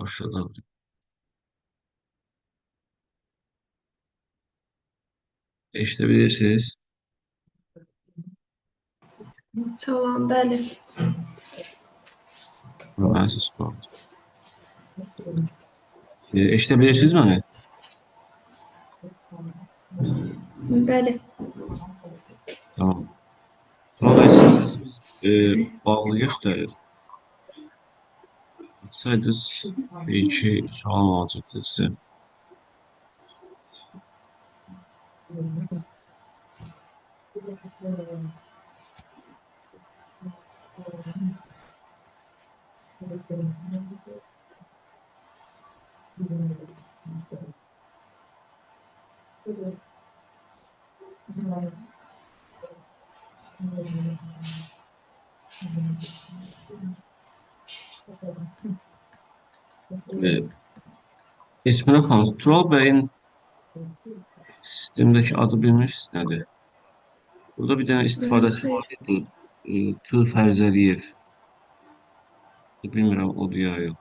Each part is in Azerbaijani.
Başladı. Eşidə bilirsiniz? Salam, bəli. Mən səs qaldı. Eşidə bilirsiniz məni? Bəli. Tamam. Tural bəy, sizin səsiniz bağlı göstərir. Açsaydınız bir-iki sualım olacaqdı sizə. Esmira xanım, Tural bəyin sistemdəki adı bilmirsiniz nədir? Burada bir dənə istifadəçi var idi, T. Fərzəliyev. Bilmirəm, odur ya yox.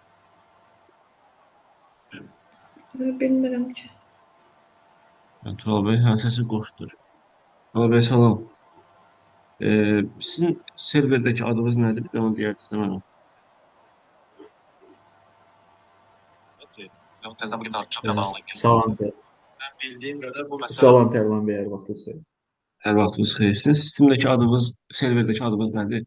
Bilmirəm ki. Yəni, Tural bəy, hə, səsi qoşdur. Tural bəy, salam. Sizin serverdəki adınız nədir? Bir də onu deyərsiniz mənə. Salam. Salam Tərlan bəy, hər vaxtınız xeyir. Hər vaxtınız xeyir. Sizin sistemdəki adınız, serverdəki adınız nədir?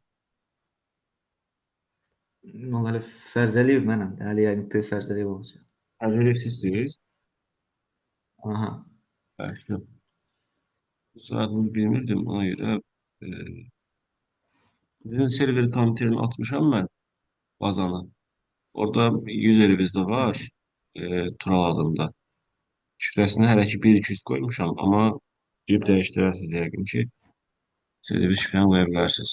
Vallahi hələ Fərzəliyev mənəm. Hələ yəqin T. Fərzəliyev olacaq. Fərzəliyev sizsiniz? Aha. Bəlkə. Bu soyadını bilmirdim, ona görə. Bizim server kompüterini atmışam mən bazanı. Orada userimiz də var, Tural adında. Şifrəsini hələ ki 1-200 qoymuşam, amma girib dəyişdirərsiniz yəqin ki. Server şifrəni qoya bilərsiniz.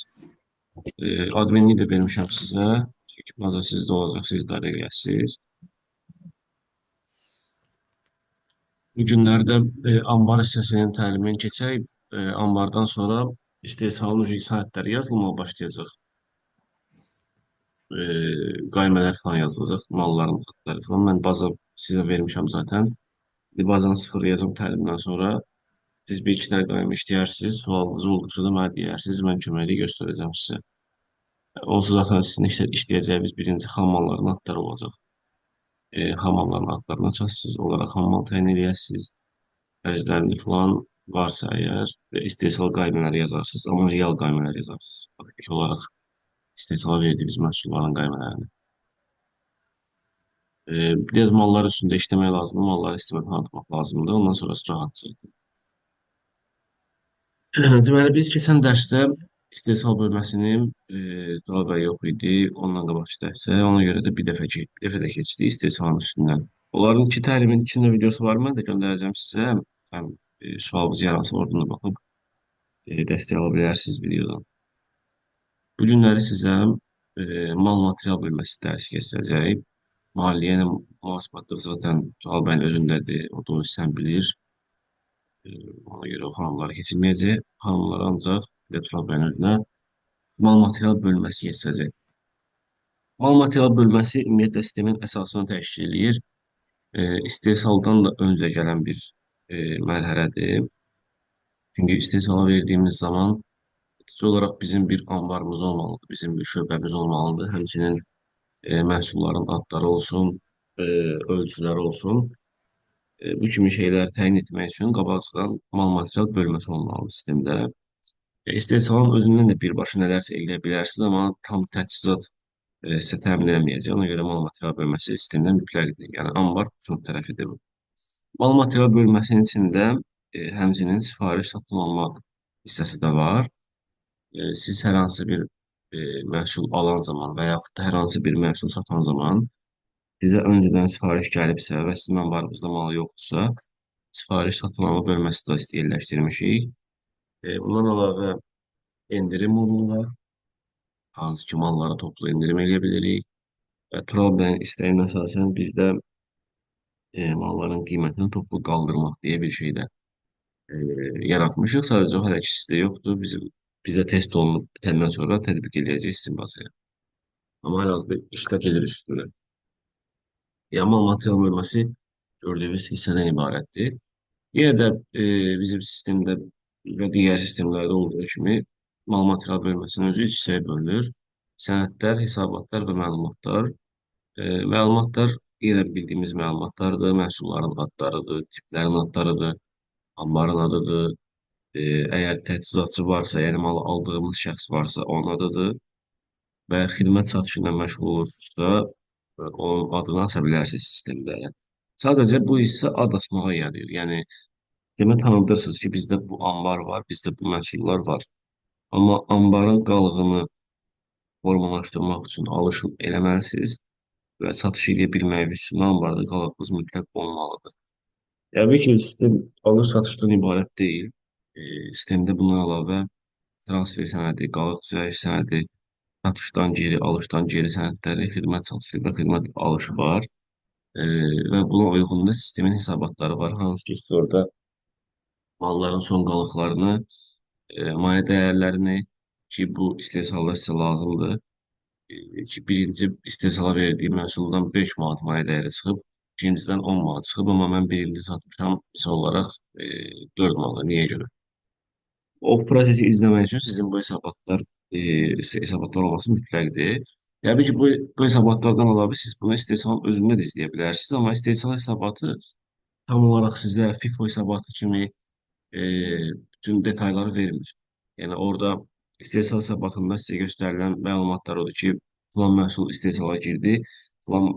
Adminliyi də vermişəm sizə. Çünki baza sizdə olacaq, siz idarə eləyəsiniz. Bu günlərdə anbar hissəsinin təlimini keçək. Anbardan sonra istehsalın sənədləri yazılmağa başlayacaq. Qaymələr falan yazılacaq, malların adları falan. Mən baza sizə vermişəm zaten. İndi bazanı sıfırlayacağım təlimdən sonra. Siz bir iki dənə qaymə işləyərsiniz. Sualınız olduqca da mənə deyərsiniz. Mən köməklik göstərəcəm sizə. Onsuz zaten sizin işləyəcəyiniz birinci xammalların adları olacaq. Xammalların adlarına siz olaraq xammal təyin eləyəsiniz. Xərclərini falan varsa əgər və istehsal qaymələri yazarsınız, amma real qaymələr yazarsınız. Faktiki olaraq istehsala verdiyiniz məhsulların qaymələrini. Biraz mallar üstündə işləmək lazımdır, malları sistemə tanıtmaq lazımdır. Ondan sonrası rahat zaten. Deməli, biz keçən dərsdə istehsal bölməsinin Tural bəy yox idi, ondan qabaqki dərsdə. Ona görə də bir dəfə də keçdik istehsalın üstündən. Onların iki təlimin içində videosu var, mən də göndərəcəm sizə. Həm sualınız yaransa oradan da baxıb dəstək ala bilərsiniz videodan. Bu günləri sizə mal material bölməsi dərsi keçirəcək. Maliyyə ilə münasibətlıq zaten Tural bəyin özündədir, o da o hissəni bilir. Ona görə o xanımları keçirməyəcək. Xanımları ancaq Tural bəyin özünə mal material bölməsi keçirəcək. Mal material bölməsi ümumiyyətlə sistemin əsasını təşkil eləyir. İstehsaldan da öncə gələn bir mərhələdir. Çünki istehsala verdiyimiz zaman nəticə olaraq bizim bir anbarımız olmalıdır, bizim bir şöbəmiz olmalıdır. Həmçinin məhsulların adları olsun, ölçüləri olsun. Bu kimi şeyləri təyin etmək üçün qabaqcadan mal material bölməsi olmalıdır sistemdə. İstehsalın özündən də birbaşa nələrsə eləyə bilərsiniz, amma tam təchizat sizə təmin eləməyəcək. Ona görə mal material bölməsi sistemdən mütləqdir. Yəni, anbar çox tərəfidir bu. Mal material bölməsinin içində həmçinin sifariş satın alma hissəsi də var. Siz hər hansı bir məhsul alan zaman və yaxud da hər hansı bir məhsul satan zaman sizə öncədən sifariş gəlibsə və sizin anbarınızda mal yoxdursa, sifariş satın alma bölməsi də yerləşdirmişik. Bundan əlavə endirim modulu var. Hansı ki, mallara toplu endirim eləyə bilirik. Və Tural bəyin istəyinə əsasən bizdə malların qiymətini toplu qaldırmaq deyə bir şey də yaratmışıq. Sadəcə o hələ ki sizdə yoxdur. Bizə test olunub bitəndən sonra tətbiq eləyəcək sistem bazaya. Amma hələ bir işlə gedir üstünə. Yəni, mal material bölməsi gördüyünüz hissədən ibarətdir. Yenə də bizim sistemdə və digər sistemlərdə olduğu kimi mal material bölməsinin özü üç hissəyə bölünür. Sənədlər, hesabatlar və məlumatlar. Məlumatlar yenə bildiyimiz məlumatlardır, məhsulların adlarıdır, tiplərin adlarıdır, ambarın adıdır. Əgər təchizatçı varsa, yəni malı aldığımız şəxs varsa onun adıdır və xidmət satışı ilə məşğul olursunuzsa, onun adını aça bilərsiniz sistemdə. Sadəcə bu hissə ad açmağa yarayır. Yəni, demək tanıdırsınız ki, bizdə bu ambar var, bizdə bu məhsullar var. Amma ambarın qalığını formalaşdırmaq üçün alışım eləməlisiniz və satış eləyə bilməyiniz üçün ambarda qalıqınız mütləq olmalıdır. Təbii ki, sistem alış-satışdan ibarət deyil. Sistemdə bundan əlavə transfer sənədi, qalıq düzəliş sənədi, satışdan geri, alışdan geri sənədləri, xidmət satışı və xidmət alışı var. Və buna uyğun da sistemin hesabatları var. Hansı ki, siz orada malların son qalıqlarını, mayə dəyərlərini ki, bu istehsalda sizə lazımdır. Ki, birinci istehsala verdiyi məhsuldan 5 manat mayə dəyəri çıxıb, ikincidən 10 manat çıxıb, amma mən birinci satmışam, misal olaraq 4 manata. Niyə görə? O prosesi izləmək üçün sizin bu hesabatlar, hesabatlar olması mütləqdir. Təbii ki, bu hesabatlardan əlavə siz bunu istehsalın özündə də izləyə bilərsiniz, amma istehsal hesabatı tam olaraq sizə FIFO hesabatı kimi bütün detayları vermir. Yəni orada istehsal hesabatında sizə göstərilən məlumatlar odur ki, filan məhsul istehsala girdi, filan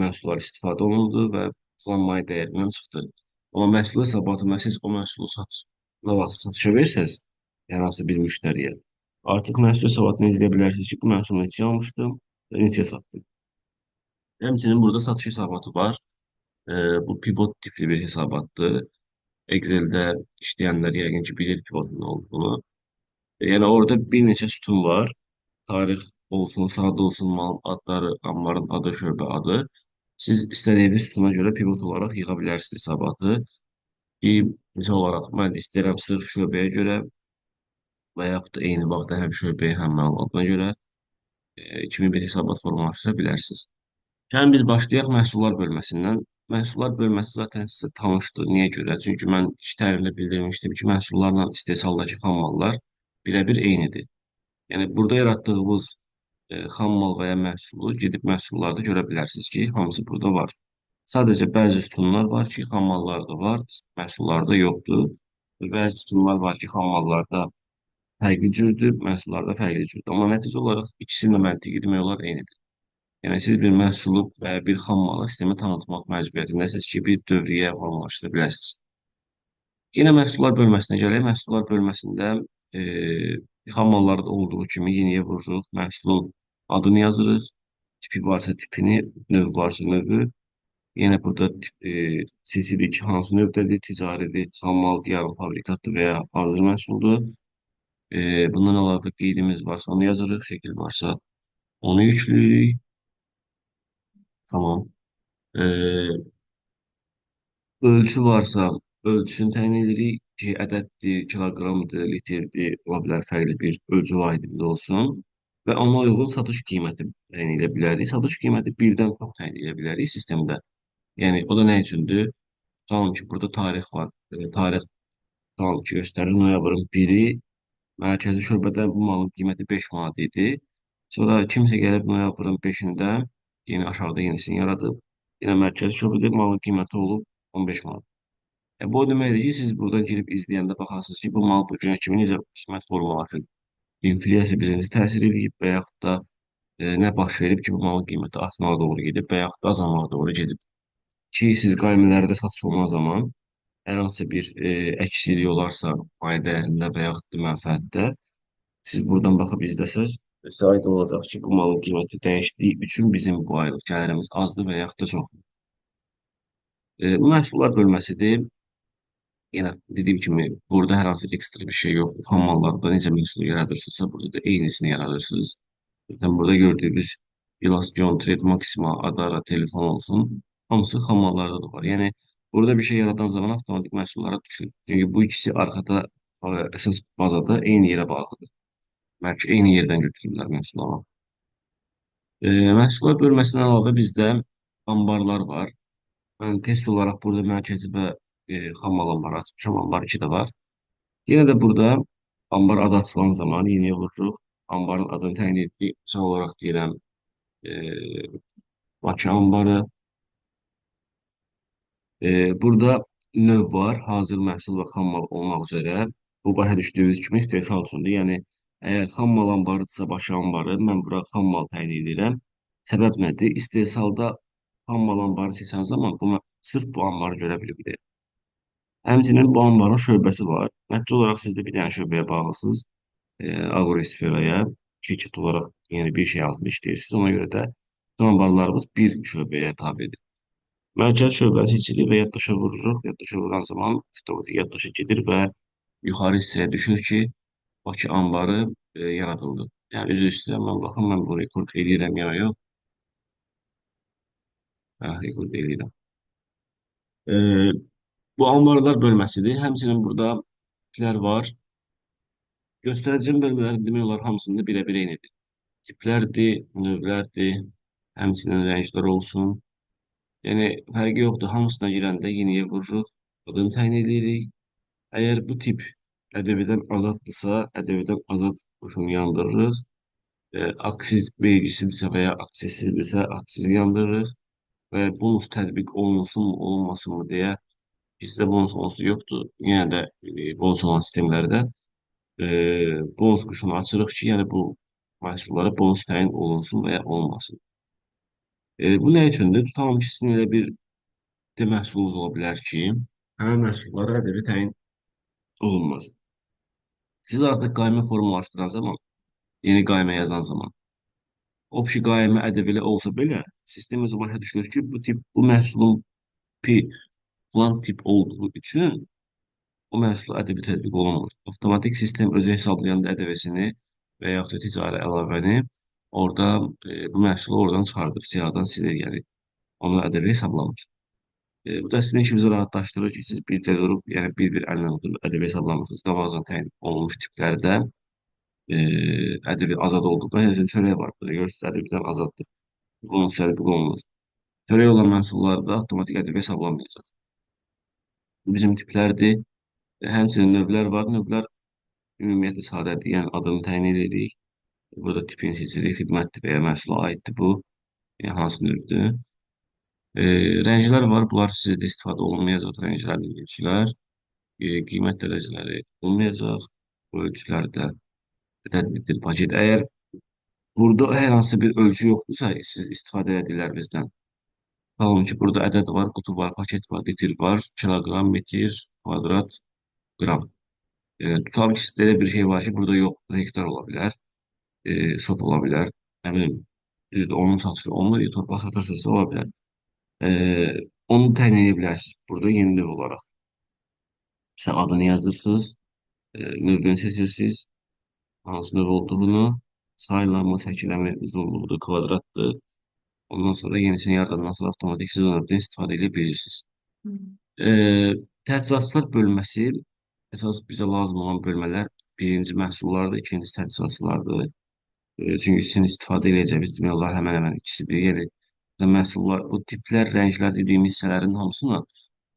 məhsullar istifadə olundu və filan may dəyərindən çıxdı. Amma məhsul hesabatında siz o məhsulu nə vaxt satışa versəniz, hər hansı bir müştəriyə, artıq məhsul hesabatını izləyə bilərsiniz ki, bu məhsulu neçəyə almışdım və neçəyə satdım. Həmçinin burada satış hesabatı var. Bu pivot tipli bir hesabatdır. Excel'də işləyənlər yəqin ki, bilir pivotun nə olduğunu. Yəni orada bir neçə sütun var. Tarix olsun, saat olsun, malın adları, ambarın adı, şöbə adı. Siz istədiyiniz sütuna görə pivot olaraq yığa bilərsiniz hesabatı. Ki, misal olaraq mən istəyirəm sırf şöbəyə görə və yaxud da eyni vaxtda həm şöbəyə, həm malın adına görə kimi bir hesabat formalaşdıra bilərsiniz. Gəlin biz başlayaq məhsullar bölməsindən. Məhsullar bölməsi zaten sizə tanışdır. Niyə görə? Çünki mən iki təlimdə bildirmişdim ki, məhsullarla istehsaldakı xammallar birebir eynidir. Yəni burada yaratdığımız xammal və ya məhsulu gedib məhsullarda görə bilərsiniz ki, hamısı burada var. Sadəcə bəzi sütunlar var ki, xammallarda var, məhsullarda yoxdur. Bəzi sütunlar var ki, xammallarda fərqli cürdür, məhsullarda fərqli cürdür. Amma nəticə olaraq ikisinin də məntiqi demək olar eynidir. Yəni siz bir məhsulu və ya bir xammalı sistemə tanıtmaq məcburiyyətindəsiniz ki, bir dövriyyə formalaşdıra biləsiniz. Yenə məhsullar bölməsinə gələk. Məhsullar bölməsində xammallarda olduğu kimi yeniyə vururuq. Məhsulun adını yazırıq. Tipi varsa tipini, növü varsa növü. Yenə burada seçirik ki, hansı növdədir, ticaridir, xammal, yarım fabrikatdır və ya hazır məhsuldur. Bundan əlavə qeydimiz varsa onu yazırıq, şəkil varsa onu yükləyirik. Tamam. Ölçü varsa ölçüsünü təyin edirik ki, ədəddir, kiloqramdır, litrdir, ola bilər fərqli bir ölçü vahidində olsun və ona uyğun satış qiyməti təyin edə bilərik. Satış qiyməti birdən çox təyin edə bilərik sistemdə. Yəni o da nə üçündür? Tutalım ki, burada tarix var. Tarix tutalım ki, göstərir noyabrın 1-i mərkəzi şöbədə bu malın qiyməti 5 manat idi. Sonra kimsə gəlib noyabrın 5-də yenə aşağıda yenisini yaradıb. Yenə mərkəzi şöbədə malın qiyməti olub 15 manat. Bu o deməkdir ki, siz buradan girib izləyəndə baxarsınız ki, bu mal bu günə kimi necə qiymət formalaşıb. İnflyasiya bizə necə təsir edib və yaxud da nə baş verib ki, bu malın qiyməti artmağa doğru gedib və yaxud da azalmağa doğru gedib. Ki, siz qaymələrdə satış olunan zaman hər hansı bir əksiklik olarsa pay dəyərində və yaxud da mənfəətdə, siz buradan baxıb izləsəz, sizə aydın olacaq ki, bu malın qiyməti dəyişdiyi üçün bizim bu aylıq gəlirimiz azdır və yaxud da çoxdur. Bu məhsullar bölməsidir. Yenə dediyim kimi, burada hər hansı ekstra bir şey yoxdur. Xammallarda necə məhsul yaradırsınızsa, burada da eynisini yaradırsınız. Zaten burada gördüyünüz Gilas, Geon, Trade, Maxima, Adara, telefon olsun. Hamısı xammallarda da var. Yəni, burada bir şey yaradan zaman avtomatik məhsullara düşür. Çünki bu ikisi arkada, əsas bazada eyni yerə bağlıdır. Bəlkə eyni yerdən götürürlər məhsulları. Məhsullar bölməsindən əlavə bizdə Ambarlar var. Mən test olaraq burada mərkəzi və xammal ambarı açmışam. Ambar 2 də var. Yenə də burada ambar adı açılan zaman yeniyə vururuq. Ambarın adını təyin etdik. Misal olaraq deyirəm, Bakı ambarı. Burada növ var. Hazır məhsul və xammal olmaq üzrə. Bu başa düşdüyünüz kimi istehsal üçündür. Yəni, əgər xammal ambarıdırsa Bakı ambarı, mən bura xammal təyin edirəm. Səbəb nədir? İstehsalda xammal ambarı seçən zaman bu, sırf bu ambarı görə bilibdir. Həmçinin bu ambarın şöbəsi var. Nəticə olaraq siz də bir dənə şöbəyə bağlısınız. Agrosferaya şirkət olaraq yəni bir şey altında işləyirsiniz. Ona görə də bütün ambarlarımız bir şöbəyə tabedir. Mərkəz şöbəni seçirik və yaddaşa vururuq. Yaddaşa vurulan zaman avtomatik yaddaşa gedir və yuxarı hissəyə düşür ki, Bakı ambarı yaradıldı. Yəni, üzr istəyirəm, mən baxın, mən bunu rekord eləyirəm ya yox. Hə, rekord eləyirəm. Bu ambarlar bölməsidir. Həmçinin burada tiplər var. Göstərəcəyim bölmələr demək olar hamısında birə-bir eynidir. Tiplərdir, növlərdir, həmçinin rənglər olsun. Yəni, fərqi yoxdur. Hamısına girəndə yeniyə vururuq, adını təyin edirik. Əgər bu tip ƏDV-dən azaddırsa, ƏDV-dən azad quşunu yandırırıq. Aksiz vergisidirsə və ya aksizsizdirsə, aksizi yandırırıq. Və bonus tətbiq olunsun mu, olunmasın mı deyə bizdə bonus onsuz yoxdur. Yenə də bonus olan sistemlərdə bonus quşunu açırıq ki, yəni bu məhsullara bonus təyin olunsun və ya olmasın. Bu nə üçündür? Tutalım ki, sizin elə bir də məhsulunuz ola bilər ki, həmin məhsullara ƏDV təyin olunmaz. Siz artıq qaymə formalaşdıran zaman, yeni qaymə yazan zaman, o ki, qaymə ƏDV-li olsa belə, sistem özü başa düşür ki, bu tip, bu məhsulun P falan tip olduğu üçün o məhsula ƏDV tətbiq olunmur. Avtomatik sistem özü hesablayanda ƏDV-sini və yaxud da ticari əlavəni orada bu məhsulu oradan çıxardır, siyahıdan silir, yəni onu ƏDV hesablamır. Bu da sizin işinizi rahatlaşdırır ki, siz bir də durub, yəni bir-bir əllə oturub ƏDV hesablamırsınız. Qabaqcadan təyin olunmuş tiplərdə ƏDV azad olduqda, yəni çörək var burada, görürsünüz, ƏDV-dən azaddır. Bonus tətbiq olunur. Çörək olan məhsullarda avtomatik ƏDV hesablanmayacaq. Bu bizim tiplərdir. Həmçinin növlər var. Növlər ümumiyyətlə sadədir. Yəni adını təyin edirik. Burada tipini seçirik. Xidmətdir və ya məhsula aiddir bu. Yəni hansı növdür? Rənglər var. Bunlar sizdə istifadə olunmayacaq rənglər, ölçülər. Qiymət dərəcələri olmayacaq. Bu ölçülər də tətbiqdir paket. Əgər burada hər hansı bir ölçü yoxdursa, siz istifadə edirlər bizdən. Tutalım ki, burada ədəd var, qutu var, paket var, litir var, kiloqram, metr, kvadrat, qram. Tutalım ki, sizdə elə bir şey var ki, burada yoxdur, hektar ola bilər, sot ola bilər, nə bilim, düzdür, onun satışı olmur, torpaq satışısı ola bilər. Onu təyin edə bilərsiniz burada yeni növ olaraq. Məsələn, adını yazırsınız, növünü seçirsiniz, hansı növ olduğunu, sayılanma, çəkiləmə uzunluğudur, kvadratdır. Ondan sonra yenisini yaradandan sonra avtomatik siz o növdən istifadə edə bilirsiniz. Təchizatçılar bölməsi, əsas bizə lazım olan bölmələr birinci məhsullardır, ikinci təchizatçılardır. Çünki sizin istifadə edəcəyiniz demək olar həmən-həmən ikisidir. Yəni, məhsullar, bu tiplər, rənglər dediyimiz hissələrin hamısına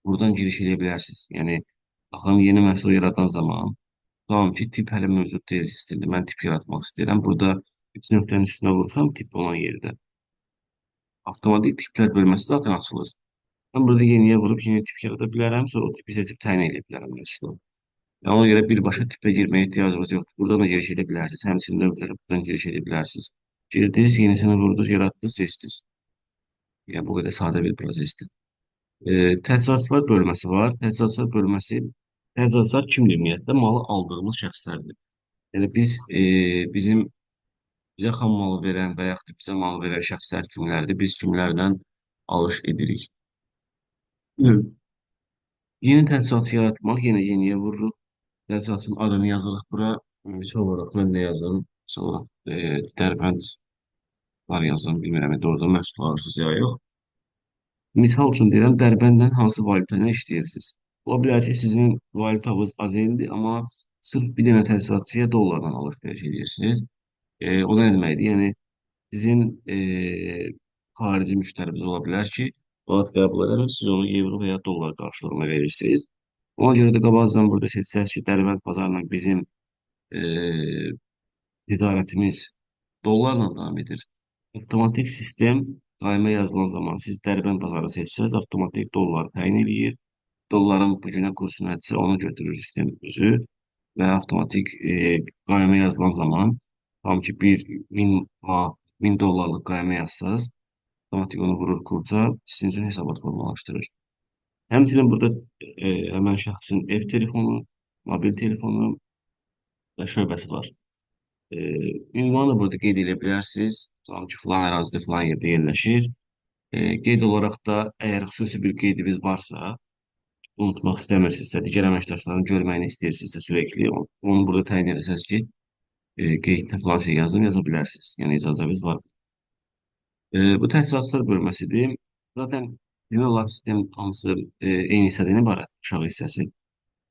buradan giriş edə bilərsiniz. Yəni, baxın, yeni məhsul yaradan zaman, tutalım ki, tip hələ mövcud deyil sistemdə. Mən tip yaratmaq istəyirəm. Burada 3 nöqtənin üstünə vurursam tip olan yerdə. Avtomatik tiplər bölməsi zaten açılır. Mən burada yeniyə vurub yeni tip yarada bilərəm, sonra o tipi seçib təyin edə bilərəm məhsulu. Yəni, ona görə birbaşa tipə girməyə ehtiyacınız yoxdur. Buradan da giriş edə bilərsiniz. Həmçinin növlərə buradan giriş edə bilərsiniz. Girdiniz, yenisini vurdunuz, yaratdınız, seçdiniz. Yəni, bu qədər sadə bir prosesdir. Təchizatçılar bölməsi var. Təchizatçılar bölməsi, təchizatçılar kimdir ümumiyyətlə? Malı aldığımız şəxslərdir. Yəni, biz, bizim bizə xam malı verən və yaxud da bizə malı verən şəxslər kimlərdir? Biz kimlərdən alış edirik? Hı. Yeni təchizatçı yaratmaq, yenə yeniyə vururuq. Təchizatçının adını yazırıq bura. Misal olaraq mən nə yazım? Misal olaraq Dərbənd var yazım. Bilmirəm, doğrudan məhsul alırsınız ya yox. Misal üçün deyirəm, Dərbəndlə hansı valyuta ilə işləyirsiniz? Ola bilər ki, sizin valyutanız Azeldir, amma sırf bir dənə təchizatçıya dollarla alış-veriş edirsiniz. O nə deməkdir? Yəni, sizin xarici müştərimiz ola bilər ki, manat qəbul eləmir, siz onu evro və ya dollar qarşılığında verirsiniz. Ona görə də qabaqcadan burada seçsəz ki, Dərbənd bazarla bizim e, ticarətimiz dollarla davam edir. Avtomatik sistem daima yazılan zaman siz Dərbənd bazarı seçsəz, avtomatik dollar təyin eləyir. Dolların bu günə kursu nədirsə onu götürür sistem özü və avtomatik qaymə yazılan zaman tam ki 1000 manat, 1000 dollarlıq qaymə yazsaz, avtomatik onu vurur kursa, sizin üçün hesabat formalaşdırır. Həmçinin burada həmən şəxsin ev telefonu, mobil telefonu və şöbəsi var. E, ünvanı burada qeyd edə bilərsiniz. Tutalım ki, filan ərazidə filan yerdə yerləşir. Qeyd olaraq da əgər xüsusi bir qeydiniz varsa, unutmaq istəmirsinizsə, digər əməkdaşların görməyini istəyirsinizsə sürekli, onu burada təyin edəsəz ki, qeyddə filan şey yazın, yaza bilərsiniz. Yəni icazəniz var. Bu təchizatlar bölməsidir. Zaten demək olar sistem hamısı eyni hissədən ibarət, aşağı hissəsi.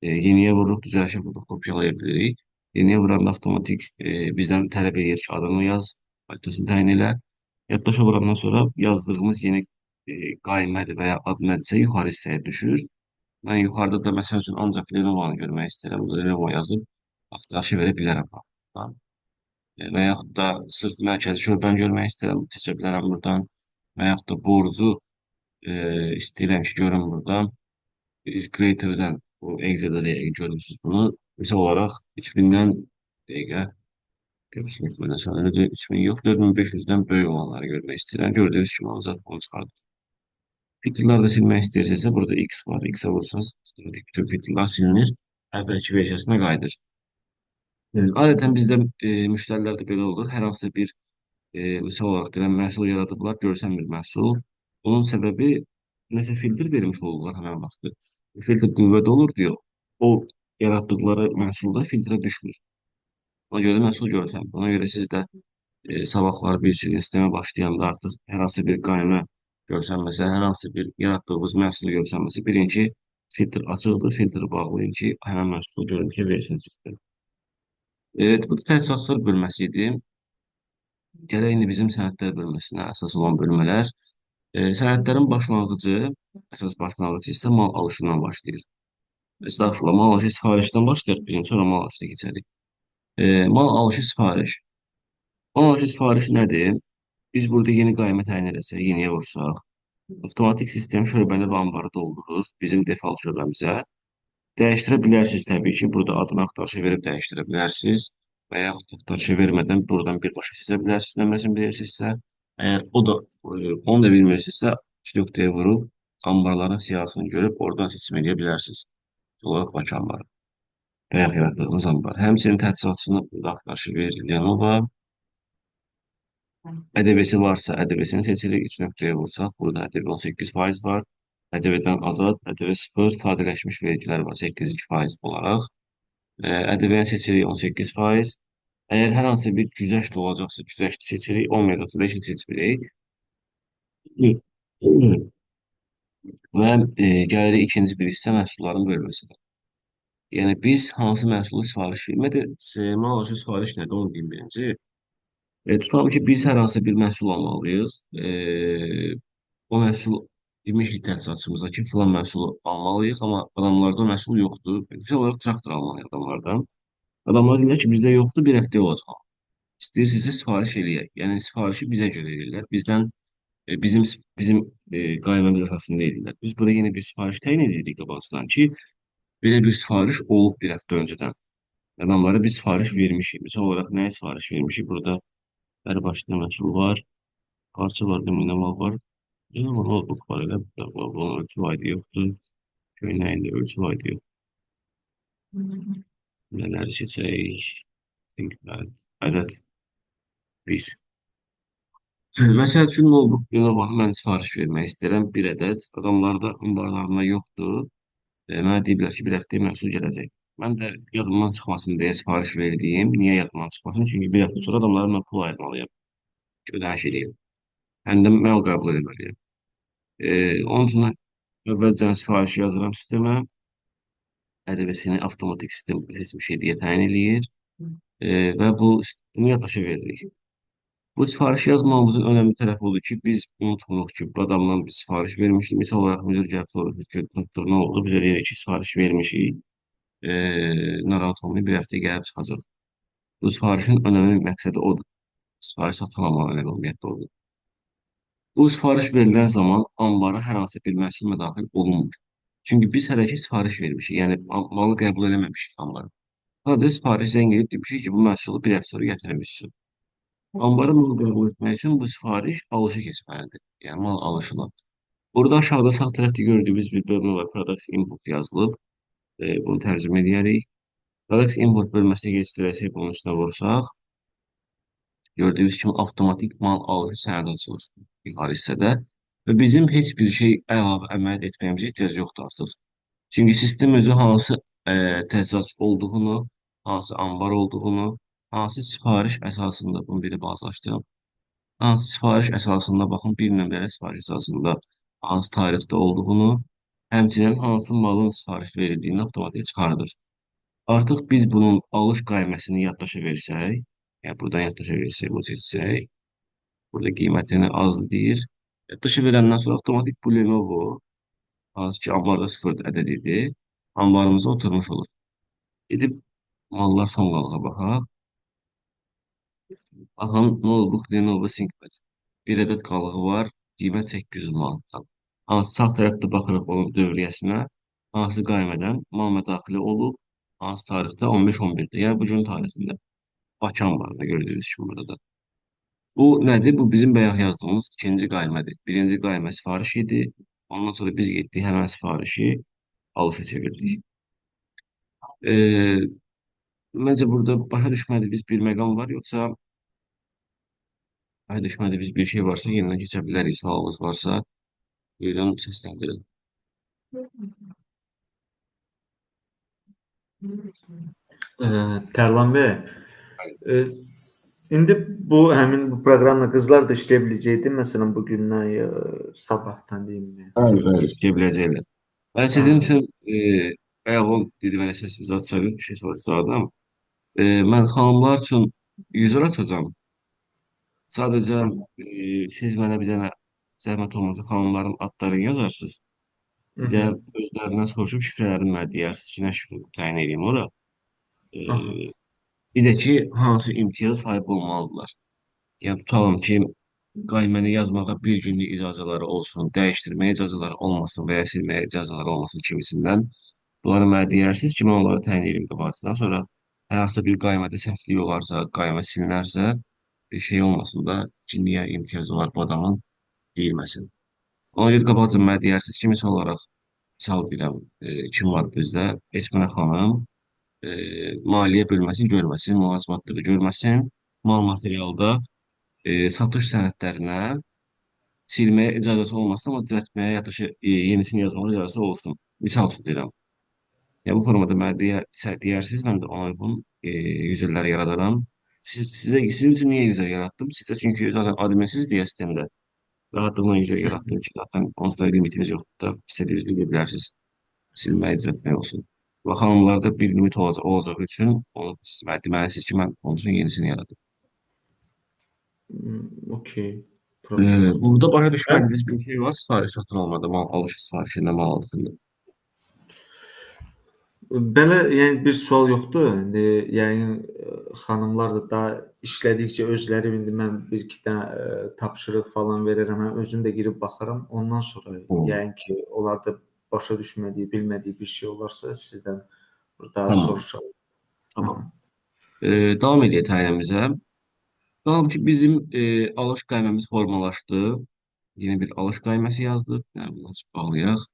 Yeniyə vururuq, düzəlişə vururuq, kopyalaya bilirik. Yeniyə vuranda avtomatik bizdən tələb eləyir ki, adını yaz, valyutasını təyin elə. Yaddaşa vurandan sonra yazdığımız yeni qaimədir və ya ad nədirsə yuxarı hissəyə düşür. Mən yuxarıda da məsəl üçün ancaq Lenovo-nu görmək istəyirəm. Burada Lenovo yazıb axtarışa verə bilərəm. Və yaxud da sırf mərkəzi şöbəni görmək istəyirəm, seçə bilərəm buradan. Və yaxud da borcu istəyirəm ki, görüm buradan. Is greater than, bu Excel-də də yəqin görmüsünüz bunu. Misal olaraq 3000-dən dəqiqə görürsünüz, məndən sonra 3000 yox, 4500-dən böyük olanları görmək istəyirəm. Gördüyünüz kimi ancaq onu çıxardır. Filtrləri də silmək istəyirsinizsə, burada X var. X-ə vursanız, bütün filtrlər silinir. Əvvəlki versiyasına qayıdır. Adətən bizdə müştərilərdə belə olur. Hər hansısa bir misal olaraq deyilən məhsul yaradıblar, görsənmir məhsul. Onun səbəbi nəsə filtr vermiş olurlar həmən vaxtı. Filtr qüvvədə olur diyor. O yaratdıqları məhsulda filtrə düşmür. Ona görə məhsul görsənmir. Ona görə siz də sabahlar bir gün sistemə başlayanda artıq hər hansı bir qaymə görsənməsə, hər hansı bir yaratdığınız məhsul görsənməsə, bilin ki, filtr açıqdır, filtri bağlayın ki, həmən məhsulu görüntüyə versin sistem. Evet, bu da təchizatlar bölməsi idi. Gələk indi bizim sənədlər bölməsinə əsas olan bölmələr. Sənədlərin başlanğıcı, əsas başlanğıcı isə mal alışından başlayır. Estağfurullah, mal alışı sifarişdən başlayır, birinci, sonra mal alışına keçərik. Mal alışı sifariş. Mal alışı sifariş nədir? Biz burada yeni qaymə təyin eləsək, yeniyə vursaq, avtomatik sistem şöbəni və anbarı doldurur bizim default şöbəmizə. Dəyişdirə bilərsiniz təbii ki, burada adını axtarışa verib dəyişdirə bilərsiniz və yaxud axtarışa vermədən buradan birbaşa seçə bilərsiniz, nömrəsini bilirsinizsə. Əgər o da, onu da bilmirsinizsə, 3 nöqtəyə vurub ambarların siyahısını görüb oradan seçim edə bilərsiniz. Olaraq Bakı ambarı. Və yaxud yaratdığımız ambar. Həmçinin təchizatçını burada axtarışı verir Lenovo. ƏDV-si varsa ƏDV-sini seçirik. 3 nöqtəyə vursaq, burada ƏDV 18% var. ƏDV-dən azad, ƏDV 0, sadələşmiş vergilər var 8,2% olaraq. ƏDV-ni seçirik 18%. Əgər hər hansı bir güzəşt olacaqsa, güzəşti seçirik, 10,35 seçirik. Və gəlirik ikinci bir hissə məhsulların bölməsinə. Yəni biz hansı məhsulu sifariş vermədə, mal alışı sifariş nədir onu deyim birinci. Tutalım ki, biz hər hansı bir məhsul almalıyıq. O məhsul demişik təchizatçımıza ki, filan məhsulu almalıyıq, amma adamlarda o məhsul yoxdur. Misal olaraq traktor almalıyıq adamlardan. Adamlar deyirlər ki, bizdə yoxdur, bir həftəyə olacaq. İstəyirsinizsə sifariş eləyək. Yəni sifarişi bizə görə edirlər. Bizdən bizim qayməmiz əsasında edirlər. Biz buraya yeni bir sifariş təyin edirik qabaqcadan ki, belə bir sifariş olub bir həftə öncədən. Adamlara biz sifariş vermişik. Misal olaraq nəyə sifariş vermişik? Burada hər başında məhsul var, parça var, nümunə mal var. Lenovo notebook var elə. Bunun ölçü vahidi yoxdur. Köynəyin də ölçü vahidi yoxdur. Nələri seçək? ThinkPad. Ədəd 1. Məsəl üçün notebook Lenovo-nu mən sifariş vermək istəyirəm. Bir ədəd. Adamlarda anbarlarında yoxdur. Mənə deyiblər ki, bir həftəyə məhsul gələcək. Mən də yadımdan çıxmasın deyə sifariş verdiyim. Niyə yadımdan çıxmasın? Çünki bir həftə sonra adamlara mən pul ayırmalıyam. Ki, ödəniş eləyim. Həm də məl qəbul etməliyəm. Onun üçün əvvəlcən sifarişi yazıram sistemə. ƏDV-sini avtomatik sistem heç bir şey deyə təyin eləyir. Və bunu yaddaşa veririk. Bu sifariş yazmamızın önəmli tərəfi odur ki, biz unutmuruq ki, bu adamdan biz sifariş vermişik. Misal olaraq müdür gəlib soruşur ki, doktor nə oldu? Biz elə ki, sifariş vermişik. Narahat olmayın, bir həftə gəlib çıxacaq. Bu sifarişin önəmli məqsədi odur. Sifariş satın almanın önəmi ümumiyyətlə odur. Bu sifariş verilən zaman ambara hər hansı bir məhsul müdaxil olunmur. Çünki biz hələ ki sifariş vermişik, yəni malı qəbul eləməmişik ambara. Sadəcə sifariş zəng edib demişik ki, bu məhsulu bir həftə sonra gətirmişsin. Ambara malı qəbul etmək üçün bu sifariş alışa keçməlidir. Yəni mal alışına. Burada aşağıda sağ tərəfdə gördüyümüz bir bölmə var. Products Input yazılıb. Bunu tərcümə edərək. Products Input bölməsinə keçdirərsək, bunun üstünə vursaq, gördüyünüz kimi avtomatik mal alışı sənədi açılır yuxarı hissədə. Və bizim heç bir şey əlavə əməl etməyimizə ehtiyac yoxdur artıq. Çünki sistem özü hansı təchizatçı olduğunu, hansı ambar olduğunu, hansı sifariş əsasında, bunu bir də bazılaşdırım, hansı sifariş əsasında, baxın, bir nömrəli sifariş əsasında hansı tarixdə olduğunu, həmçinin hansı malın sifariş verildiyini avtomatik çıxardır. Artıq biz bunun alış qayməsini yaddaşa versək, yəni buradan yaddaşa versək, bunu seçsək, burada qiymətini az deyir. Yaddaşa verəndən sonra avtomatik bu Lenovo, hansı ki ambarda 0 ədəd idi, ambarımıza oturmuş olur. Gedib mallar son qalığa baxaq. Baxın, nə oldu? Lenovo ThinkPad. Bir ədəd qalığı var, qiymət 800 manatdan. Hansı sağ tərəfdə baxırıq onun dövriyyəsinə, hansı qaymədən mal mədaxili olub, hansı tarixdə? 15-11-də, yəni bu gün tarixində. Bakı ambarında gördüyünüz kimi burada da. Bu nədir? Bu bizim bayaq yazdığımız ikinci qaymədir. Birinci qaymə sifariş idi. Ondan sonra biz getdik həmən sifarişi alışa çevirdik. Məncə burada başa düşmədiyiniz bir məqam var, yoxsa başa düşmədiyiniz bir şey varsa yenidən keçə bilərik. Sualınız varsa buyurun səsləndirin. Tərlan bəy, indi bu həmin bu proqramla qızlar da işləyə biləcəkdi, məsələn bugündən ya sabahdan deyim mi? Bəli, bəli, işləyə biləcəklər. Mən sizin üçün bayaq o dedi mənə səsinizi açsaydınız bir şey soruşsaydım. Mən xanımlar üçün user açacağam. Sadəcə siz mənə bir dənə zəhmət olmasa xanımların adlarını yazarsınız. Bir də özlərindən soruşub şifrələrini mənə deyərsiniz ki, nə şifrə təyin edeyim ora. Bir də ki, hansı imtiyaza sahib olmalıdırlar. Yəni tutalım ki, qayməni yazmağa bir günlük icazələri olsun, dəyişdirməyə icazələri olmasın və ya silməyə icazələri olmasın kimisindən. Bunları mənə deyərsiniz ki, mən onları təyin edeyim qabaqcadan. Sonra hər hansısa bir qaymədə səhvlik olarsa, qaymə silinərsə, bir şey olmasın da ki, niyə imtiyazı var bu adamın deyilməsin. Ona görə qabaqcadan mənə deyərsiniz ki, misal olaraq, misal deyirəm, kim var bizdə? Esmənə xanım, maliyyə bölməsi görməsin, mühasibatlığı görməsin, mal materialda satış sənədlərinə silməyə icazəsi olmasın, amma düzəltməyə, yaddaşı, yenisini yazmağa icazəsi olsun. Misal üçün deyirəm. Yəni, bu formada mənə deyərsiniz, mən də ona uyğun userləri yaradaram. Sizin üçün niyə user yaratdım? Sizdə çünki zaten adminsiz deyə sistemdə rahatlıqla user yaratdım ki, zaten onsuz da limitimiz yoxdur da, istədiyiniz edə bilərsiniz. Silməyə, düzəltmək olsun. Və xanımlarda bir limit olacaq üçün onu deməlisiniz ki, mən onun üçün yenisini yaradım. Okey. Problem yox. Burada başa düşmədiyiniz bir şey var, sifariş satın almada, mal alışı sifarişində, mal alışında. Belə, yəni bir sual yoxdur. İndi, yəni xanımlar da daha işlədikcə özləri indi mən bir iki dənə tapşırıq falan verirəm, mən özüm də girib baxaram. Ondan sonra, yəni ki, onlar da başa düşmədiyi, bilmədiyi bir şey olarsa sizdən daha soruşalım. Tamam. Davam edək təyinimizə. Davam ki, bizim alış qayməmiz formalaşdı. Yeni bir alış qayməsi yazdıq. Yəni, bunu açıb bağlayaq.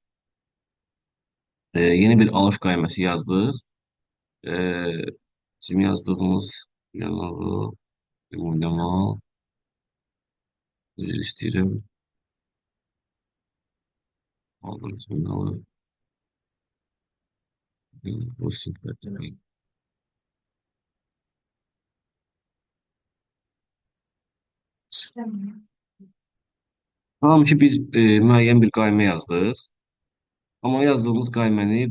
Yeni bir alış qayməsi yazdıq. Bizim yazdığımız Lenovo, mal, üzr istəyirəm. Aldım, aldım. Bu simple. Tamam ki, biz müəyyən bir qaymə yazdıq. Amma yazdığımız qayməni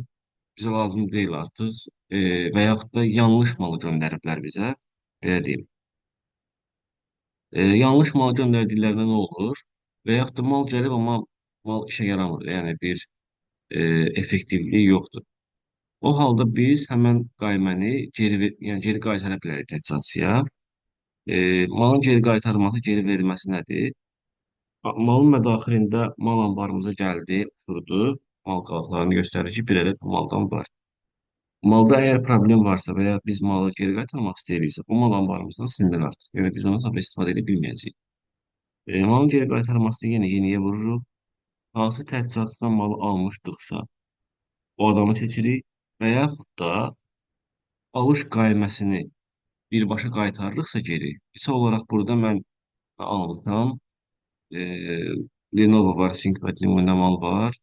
bizə lazım deyil artıq. Və yaxud da yanlış malı göndəriblər bizə. Belə deyim. Yanlış mal göndərdiklərində nə olur? Və yaxud da mal gəlib, amma mal işə yaramır. Yəni bir effektivliyi yoxdur. O halda biz həmən qayməni geri, yəni geri qaytara bilərik təchizatçıya. Malın geri qaytarılması, geri verilməsi nədir? Malın mədaxilində mal anbarımıza gəldi, oturdu. Mal qalıqlarını göstərir ki, bir ədəd bu maldan var. Malda əgər problem varsa və ya biz malı geri qaytarmaq istəyiriksə, o mal anbarımızdan silinir artıq. Yəni biz ondan sonra istifadə edə bilməyəcəyik. Malın geri qaytarılmasını yenə yeniyə vururuq. Hansı təchizatçıdan malı almışdıqsa, o adamı seçirik və yaxud da alış qayməsini birbaşa qaytarırıqsa geri. Misal olaraq burada mən almışam. E, Lenovo var, ThinkPad nümunə mal var.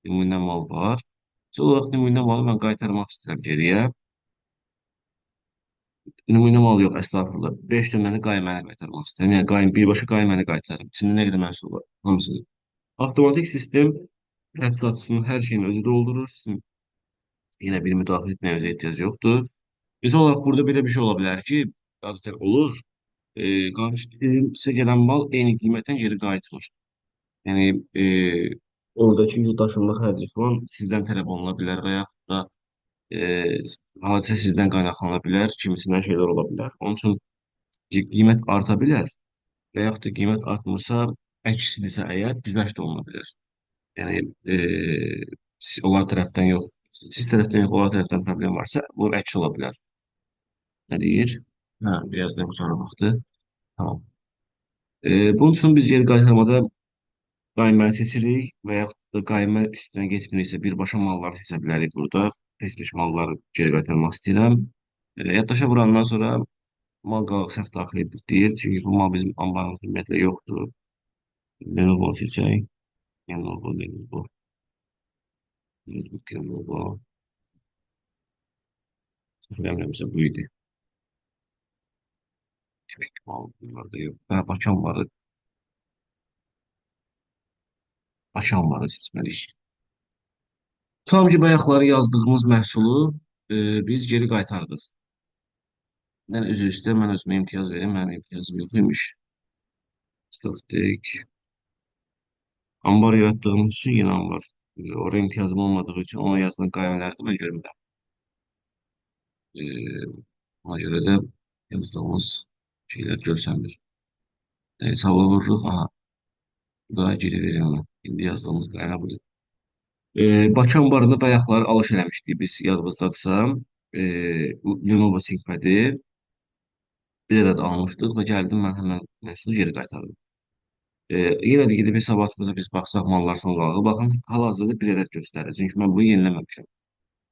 Nümunə mal var. Misal olaraq nümunə malı mən qaytarmaq istəyirəm geriyə. Nümunə mal yox, əstəğfurullah. 5 nömrəni qayməni qaytarmaq istəyirəm. Yəni birbaşa qayməni qaytarıram. İçində nə qədər məhsul var, hamısını. Avtomatik sistem təchizatçısının hər şeyini özü doldurur. Sizin yenə bir müdaxilə etməyinizə ehtiyac yoxdur. Misal olaraq burada belə bir şey ola bilər ki, adətən olur. Qarşı sizə gələn mal eyni qiymətdən geri qayıtmır. Yəni oradakı daşınma xərci falan sizdən tələb oluna bilər və yaxud da e, hadisə sizdən qaynaqlana bilər, kimisindən şeylər ola bilər. Onun üçün qiymət arta bilər və yaxud da qiymət artmırsa, əksidirsə əgər güzəşt oluna bilər. Yəni onlar tərəfdən yox, siz tərəfdən yox, onlar tərəfdən problem varsa, bu əks ola bilər. Nə deyir? Hə, birazdan qutara baxdı. Tamam. Bunun üçün biz geri qaytarmada qayməni seçirik və yaxud da qaymə üstünə getmiriksə birbaşa malları seçə bilərik burada. Seçmiş malları geri qaytarmaq istəyirəm. Yaddaşa vurandan sonra mal qalıq səhv daxil edilib deyir. Çünki bu mal bizim anbarımızda ümumiyyətlə yoxdur. Lenovo seçək. Lenovo, Lenovo. Lenovo. Səhv eləmirəmsə bu idi. Tipik mal bunlarda yox. Hə, Bakı anbarı. Bakı anbarı seçməliyik. Tutalım ki, bayaqları yazdığımız məhsulu biz geri qaytardıq. Mən üzr istəyirəm, mən özümə imtiyaz verim. Mənim imtiyazım yox imiş. Stoftek. Ambar yaratdığımız üçün yenə ambar. Oraya imtiyazım olmadığı üçün ona yazılan qaymələri də mən görmürəm. E, ona görə də yazdığımız şeylər görsənmir. Hesaba vururuq. Aha. Bu da geri verilmə. İndi yazdığımız qaymə budur. Bakı anbarında bayaqları alış eləmişdik biz yadınızdadırsa. Lenovo ThinkPad-i bir ədəd almışdıq və gəldim mən həmən məhsulu geri qaytardım. Yenə də gedib hesabatımıza biz baxsaq mallar son qalığı. Baxın, hal-hazırda bir ədəd göstərir. Çünki mən bunu yeniləməmişəm.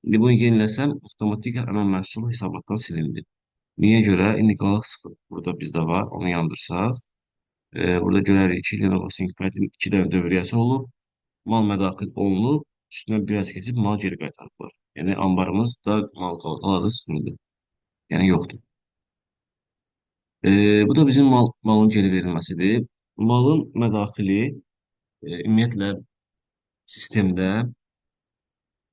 İndi bunu yeniləsəm, avtomatik həmən məhsul hesabatdan silindi. Niyə görə? İndi qalıq sıfır burada bizdə var. Onu yandırsaq. Burada görərik ki, Lenovo ThinkPad-in 2 dənə dövriyyəsi olub. Mal mədaxil olunub. Üstünə biraz keçib mal geri qaytarıblar. Yəni anbarımızda mal qalığı hal-hazırda sıfırdır. Yəni yoxdur. Bu da bizim malın geri verilməsidir. Malın mədaxili ümumiyyətlə sistemdə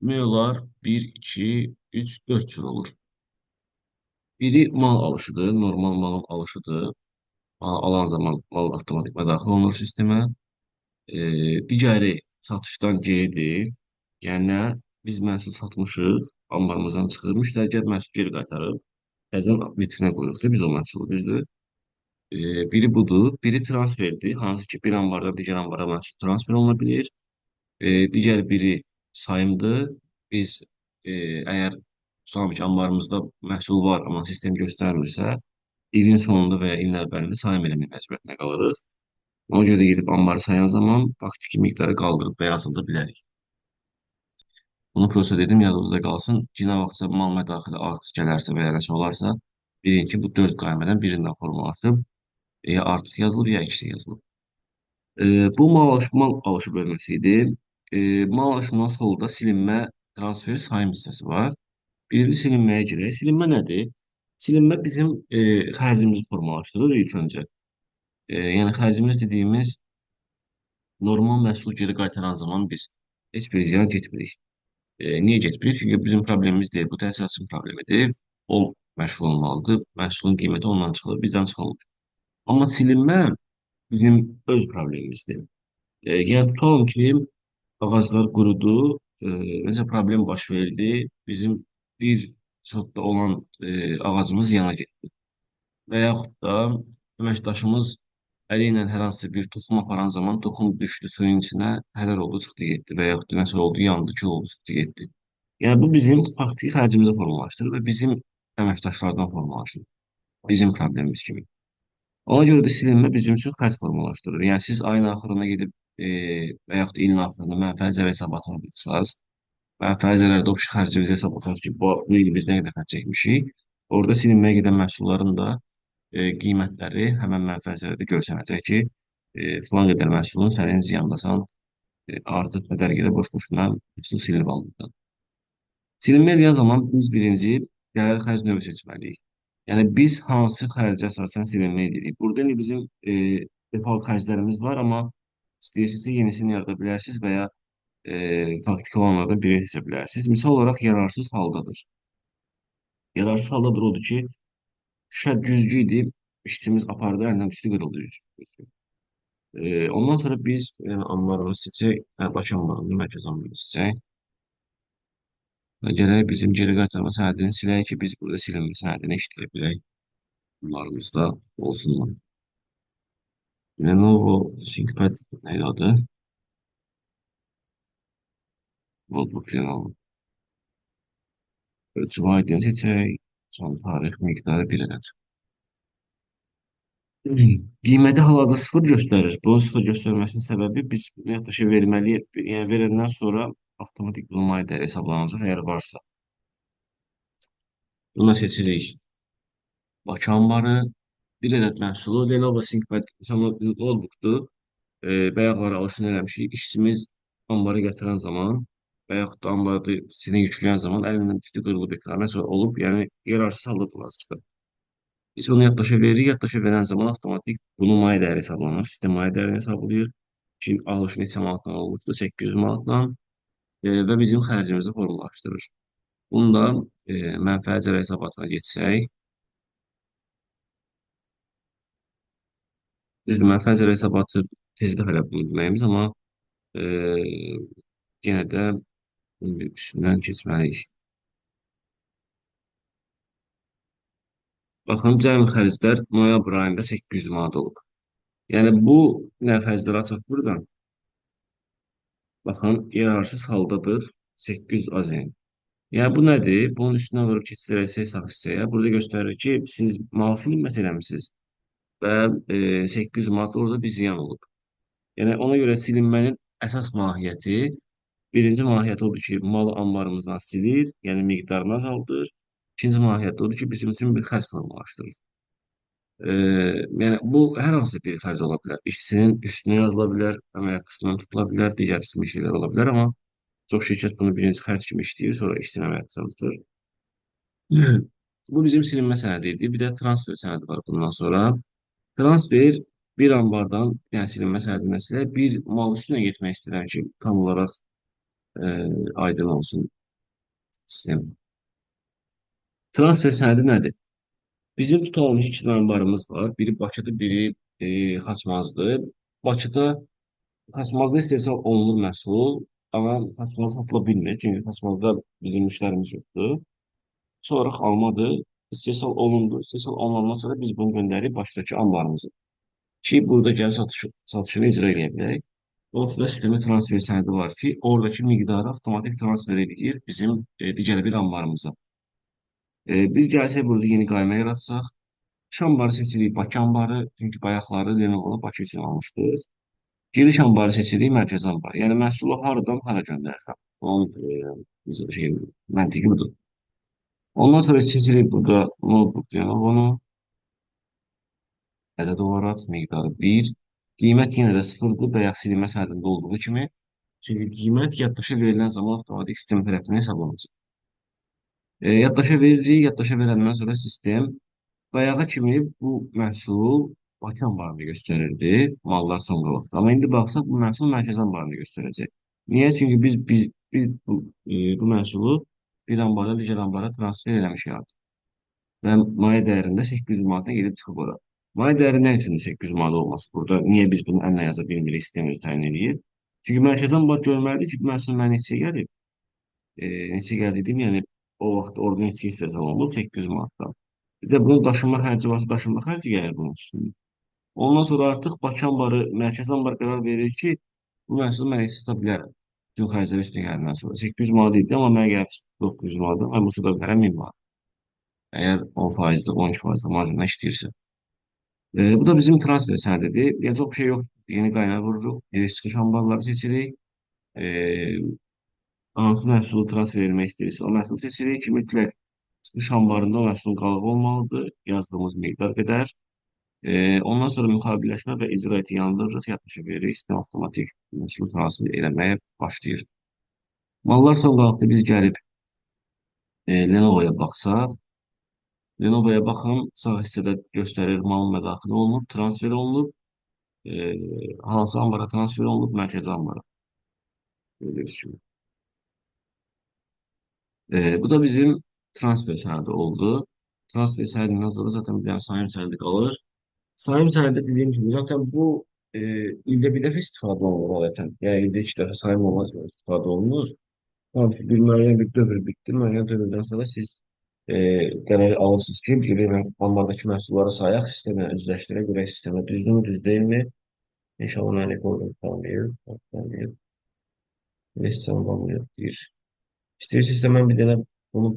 demək olar 1, 2, 3, 4 cür olur. Biri mal alışıdır, normal malın alışıdır. Mal alan zaman mal avtomatik mədaxil olunur sistemə. Digəri satışdan geridir. Yəni nə? Biz məhsul satmışıq, anbarımızdan çıxır, müştəri gəlib məhsul geri qaytarıb. Təzədən vitrinə qoyuruq biz o məhsulu, düzdür? Biri budur, biri transferdir. Hansı ki bir anbardan digər anbara məhsul transfer oluna bilir. Digər biri sayımdır. Biz əgər tutalım ki, anbarımızda məhsul var, amma sistem göstərmirsə, ilin sonunda və ya ilin əvvəlində sayım eləmək məcburiyyətinə qalırıq. Ona görə də gedib anbarı sayan zaman faktiki miqdarı qaldırıb və ya azalda bilərik. Bunu prosta dedim, yadınızda qalsın ki, nə vaxtsa mal mədaxili artıq gələrsə və ya nəsə olarsa, bilin ki, bu 4 qaymədən birindən formalaşıb, ya artıq yazılıb, ya əksi yazılıb. Bu mal alışı bölməsi idi. Mal alışından solda silinmə, transfer, sayım hissəsi var. Birinci silinməyə girək. Silinmə nədir? Silinmə bizim xərcimizi formalaşdırır ilk öncə. Yəni xərcimiz dediyimiz normal məhsul geri qaytaran zaman biz heç bir ziyan getmirik. Niyə getmirik? Çünki bizim problemimiz deyil, bu təsiratçının problemidir. O məşğul olmalıdır. Məhsulun qiyməti ondan çıxılır, bizdən çıxılmır. Amma silinmə bizim öz problemimizdir. Yəni tutalım ki, ağaclar qurudu, necə problem baş verdi, bizim bir sotda olan ağacımız yana getdi. Və yaxud da əməkdaşımız əli ilə hər hansı bir toxum aparan zaman toxum düşdü suyun içinə, hədər oldu, çıxdı, getdi və yaxud da nəsə oldu, yandı, kül oldu, çıxdı, getdi. Yəni bu bizim faktiki xərcimizi formalaşdırır və bizim əməkdaşlardan formalaşır. Bizim problemimiz kimi. Ona görə də silinmə bizim üçün xərc formalaşdırır. Yəni siz ayın axırına gedib və yaxud da ilin axırında mənfəət zərər hesabatını bilsəniz, mənfəət zərərdə o xərcimizi hesablasanız ki, bu il biz nə qədər xərc çəkmişik, orada silinməyə gedən məhsulların da qiymətləri həmən mənfəət zərərdə görsənəcək ki, filan qədər məhsulun sənin ziyandasan, artıq qədər gedə boş-boşuna məhsul silinib alındı. Silinmə eləyən zaman biz birinci gəlir xərc növü seçməliyik. Yəni biz hansı xərcə əsasən silinmə edirik? Burada indi bizim default xərclərimiz var, amma istəyirsinizsə yenisini yarada bilərsiniz və ya faktiki olanlardan birini seçə bilərsiniz. Misal olaraq yararsız haldadır. Yararsız haldadır odur ki, şüşə güzgü idi, işçimiz apardı, əlindən düşdü, qırıldı güzgü. Ondan sonra biz anbarımızı seçək, Bakı anbarını, mərkəz anbarını seçək. Və gərək bizim geri qaytarma sənədini silək ki, biz burada silinmə sənədini işləyə bilək. Bunlarımızda olsunlar. Lenovo ThinkPad neydi adı? Notebook Lenovo. Ölçü vahidini seçək. Son tarix miqdarı 1 ədəd. Qiyməti hal-hazırda 0 göstərir. Bunun 0 göstərməsinin səbəbi biz yaddaşa verməliyik. Yəni verəndən sonra avtomatik bunun maye dəyəri hesablanacaq, əgər varsa. Buna seçirik Bakı anbarı, bir ədəd məhsulu Lenovo ThinkPad notebookdur. Bayaqları alışını eləmişik. İşçimiz anbarı gətirən zaman və yaxud da anbarda seni yükləyən zaman əlindən düşdü, qırılıb ekran. Nəsə olub, yəni yararsız halda çıxdı. Biz bunu yaddaşa veririk. Yaddaşa verən zaman avtomatik bunun maye dəyəri hesablanır. Sistem maye dəyərini hesablayır. Ki, alış neçə manatdan olmuşdu? 800 manatdan. Və bizim xərcimizi formalaşdırır. Bunu da mənfəət zərər hesabatına geçsək, düzdür, mənfəət zərər hesabatı tezdə hələ bunu deməyimiz, amma yenə də bunun bir üstündən keçməliyik. Baxın, cəmi xərclər noyabr ayında 800 manat olub. Yəni, bu nə xərcləri açaq buradan. Baxın, yararsız haldadır 800 AZN. Yəni, bu nədir? Bunun üstündən vurub keçid eləsək sağ hissəyə. Burada göstərir ki, siz mal silinməsi eləmisiniz və 800 manat orada bir ziyan olub. Yəni, ona görə silinmənin əsas mahiyyəti, birinci mahiyyəti odur ki, malı anbarımızdan silir, yəni miqdarını azaldır. İkinci mahiyyəti odur ki, bizim üçün bir xərc formalaşdırır. Yəni, bu hər hansı bir xərc ola bilər. İşçinin üstünə yazıla bilər, əmək haqqısından tutula bilər, digər kimi şeylər ola bilər, amma çox şirkət bunu birinci xərc kimi işləyir, sonra işçinin əmək haqqısını tutur. Bu bizim silinmə sənədi idi. Bir də transfer sənədi var bundan sonra. Transfer bir anbardan, yəni silinmə sənədindən silə, bir mal üstünə getmək istəyirəm ki, tam olaraq aydın olsun sistem. Transfer sənədi nədir? Bizim tutalım ki, iki dənə anbarımız var. Biri Bakıda, biri Xaçmazdır. Bakıda Xaçmazda istehsal olunur məhsul, amma Xaçmazda satıla bilmir. Çünki Xaçmazda bizim müştərimiz yoxdur. Sonra almadır. İstehsal olundu. İstehsal olunandan sonra biz bunu göndəririk Bakıdakı anbarımıza. Ki, burada gəlib satışını icra edə bilək. Dolayısıyla sistemə transfer sənədi var ki, oradakı miqdarı avtomatik transfer edir bizim digər bir anbarımıza. Biz gəlsək burada yeni qaymə yaratsaq, Şış anbarı seçirik Bakı anbarı, çünki bayaqları Lenovo-nu Bakı üçün almışdıq. Giriş anbarı seçirik mərkəzi anbarı. Yəni məhsulu haradan hara göndərirəm. Onun şey, məntiqi budur. Ondan sonra seçirik burada notebook Lenovo-nu. Ədəd olaraq miqdarı 1. Qiymət yenə də 0-dır, bayaq silinmə sənədində olduğu kimi. Çünki qiymət yaddaşa verilən zaman avtomatik sistem tərəfindən hesablanacaq. Yaddaşa veririk, yaddaşa verəndən sonra sistem bayağı kimi bu məhsul Bakı anbarında göstərirdi, mallar son qalıqda. Amma indi baxsaq bu məhsul mərkəzi anbarında göstərəcək. Niyə? Çünki biz bu məhsulu bir anbardan digər anbara transfer eləmişik artıq. Və maye dəyərində 800 manatına gedib çıxıb ora. May dəyəri nə üçün 800 manat olması burada? Niyə biz bunu əllə yaza bilmirik, sistem özü təyin eləyir? Çünki mərkəzi anbar görməlidir ki, bu məhsul mənə neçəyə gəlib? Neçə gəldi dedim, yəni o vaxt orada neçə istehsal olunub? 800 manatdan. Bir də bunun daşınma xərci varsa, daşınma xərci gəlir bunun üstündə. Ondan sonra artıq Bakı anbarı, mərkəzi anbar qərar verir ki, bu məhsulu mən heç sata bilərəm. Bütün xərclər üstünə gələndən sonra 800 manat idi, amma mənə gəlib çıxdı 900 manat. Mən bu sata bilərəm 1000 manat. Əgər 10%-lik, 12%-lik marjinlə işləyirsə. Bu da bizim transfer sənədidir. Yəni çox bir şey yoxdur. Yeni qaynar vururuq, giriş-çıxış anbarları seçirik. E, Hansı məhsulu transfer etmək istəyirsə, o məhsulu seçirik ki, mütləq çıxış anbarında o məhsulun qalığı olmalıdır, yazdığımız miqdar qədər. Ondan sonra müqaviləşmə və icra eti yandırırıq, yaddaşa veririk, sistem avtomatik məhsulu transfer eləməyə başlayır. Mallar son qalıqda biz gəlib Lenovo'ya baxsaq, Lenovo'ya baxın, sağ hissədə göstərir malın mədaxili olunub, transfer olunub, e, hansı ambara transfer olunub, mərkəzi ambara. Gördüyünüz kimi. Bu da bizim transfer sənədi oldu. Transfer sənədindən sonra zaten bir dənə sayım sənədi qalır. Sayım sənədi dediyim kimi zaten bu e, ildə bir dəfə istifadə olunur adətən. Yəni ildə iki dəfə sayım olmaz görə istifadə olunur. Tamam ki, bir müəyyən bir dövr bitdi. Müəyyən dövrdən sonra siz qərar alırsınız ki, bir ambardakı məhsulları sayaq, sistemlə üzləşdirək, görək sistemə düzdürmü, düz deyilmi? İnşallah mən rekordum tutanmayır. Tutanmayır. Ressam deyir. İstəyirsinizsə mən bir dənə bunu